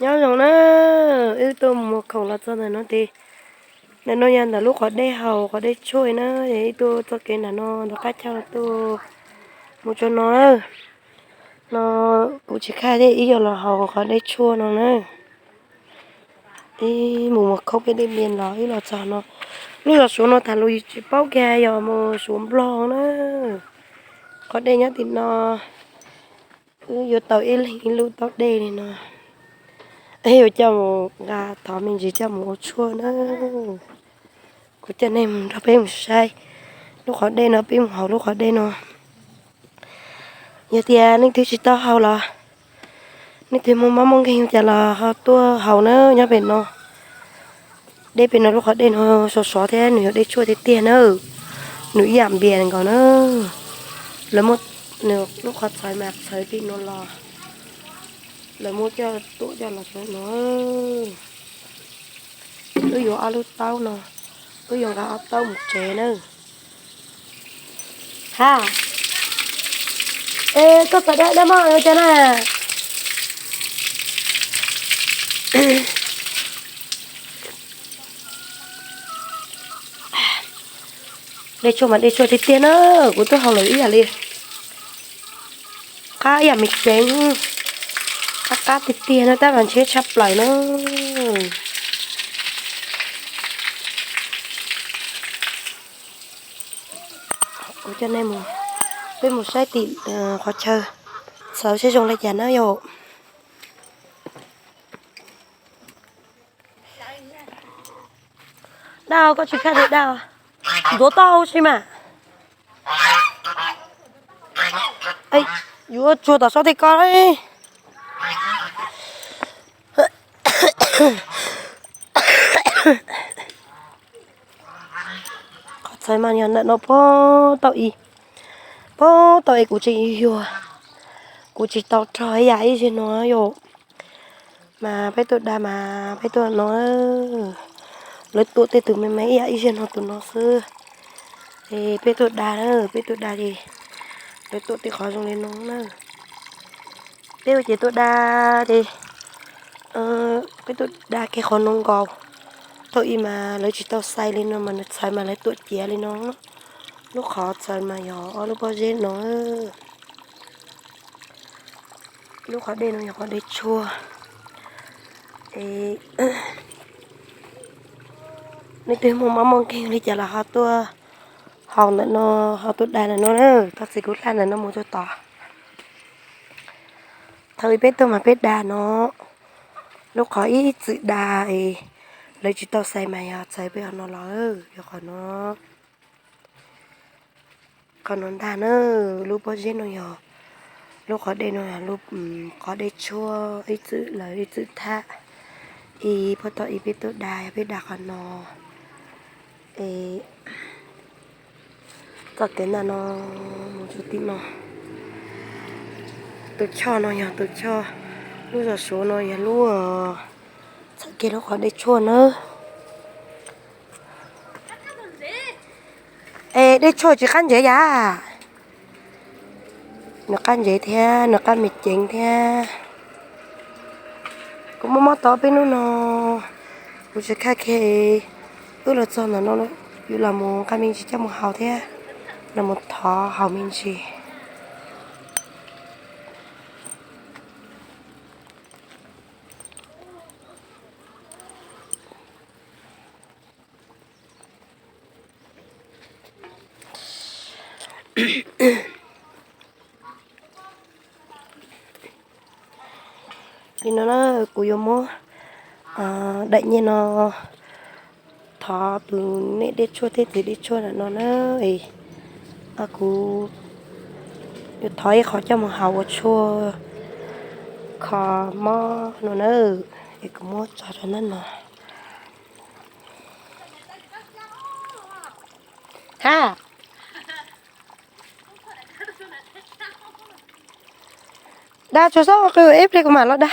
Nyob zoo na, wb tuaj mus muag khoom los txog ntawm no ces, ntawm no yog ntawm lub qhov dej haus qhov dej tshuaj na, es wb tuaj txoj kev nram no ntawm qab chaw tuaj mus tso no na. No kuv tsis khaj thiab, wb yuav los haus qhov dej tshuaj no na. Wb mus muag khoom pem dej npias los wb los txog no. Lub zos Suav no tham lus yus tsis paub kiag, yog mus Suav Nplog na. Qhov dej nyob tim no, wb yuav tau ib leeg ib lub taub dej li no. Yuav coj mus nqa thov me ntsis coj mus ua tshuaj na. Kuv coj nej mus nrog peb mus saib lub qhov dej no, peb mus haus lub qhov dej no. Yog tias leej twg tsis tau haus los leej twg muaj mob muaj nkeeg cas los ho tuaj haus na nyob pem no. Dej pem no lub qhov dej no sov sov thiab nws yog dej tshuaj tiag tiag na. Nws ib yam npias nkaus na. Lawv muab nws lub qhov txhawv mas txhawv tim no los, lawv muab coj tuam coj los tso no. Wb yuav ob lub taub no, wb yuav nqa ob taub mus tsev na. Ha, es koj txawm dab dab mog ua cas na? Dej tshuaj mas dej tshuaj tiag tiag na, kuv twb haus lawm ib yam li qab ib yam me tsev, qab qab tiag tiag na, tab mas ntshe tshaj plaws na. Kuv coj nej mus, peb mus saib tim qhov chaw txhawv saib zoo li cas na yom. Daj, koj tsis khaj li daj, ntxuav tau si mas. Yuav tsuag tom sob tej ko. Qhov txhawv mas yog ntawm no puag tau ib, puag tau ib kuv tseem yuag, kuv tsis tau rog ib yam ib zaug no yom. Mas peb tuaj da mas peb tuaj no, lawv tuam tej tus me me ib yam ib zaug no tus no xwb. Es peb tuaj da na, peb tuaj da ces lawv tuam tej qhov zoo li no na. Peb ua ces tuaj da ces peb tuaj da kiag qhov no nkaus. Thaum ub mas lawv tsis tau xais li no mas nws txhawv mas lawv tuam ciav li no. Lub qhov txhawv mas yog ob lub pob zeb no. Lub qhov dej no yog qhov dej tshuaj. Es leej twg muaj mob muaj nkeeg li cas los ho tuaj haus ntawm no, ho tuaj da ntawm no na. Txog txiv kuv hla ntawm no mus rau tod. Thaum ub peb tuaj mas peb da no, lub qhov ib txwm da es lawv tsis tau xais mas yog txhawv peb qhov no los, yog qhov no. Qhov no ntag na, lub pob zeb no yog, lub qhov dej no yog lub qhov dej tshuaj ib txwm lawv ib txwm thaj. Ib puag thaum ub peb tuaj da, yog peb da qhov no. Es txoj kev ntawm no mus rau tim no. Tus choj no yog tus choj, lub zos Suav no yog lub txhawv kiag lub qhov dej tshuaj na. Es dej tshuaj tsis qab ntsev yam. Nws qab ntsev thiab nws qab me ceev thiab. Kuv muaj mob tau peb hnub no, kuv tsis khaj kiag. Wb los txog ntawm no, yuav los mus nqa me ntsis coj mus haus thiab, los mus thov haus me ntsis. Li no na, kuv yuav muab daim nyiaj no thov tus niam dej tshuaj thiab txiv dej tshuaj ntawm no na. Es kuv yuav thov ib qho coj mus haus ua tshuaj kho mob no na. Es kuv muab tso rau ntawm no. Ha, da tsuas xob qw ib pliag kuv mam los da.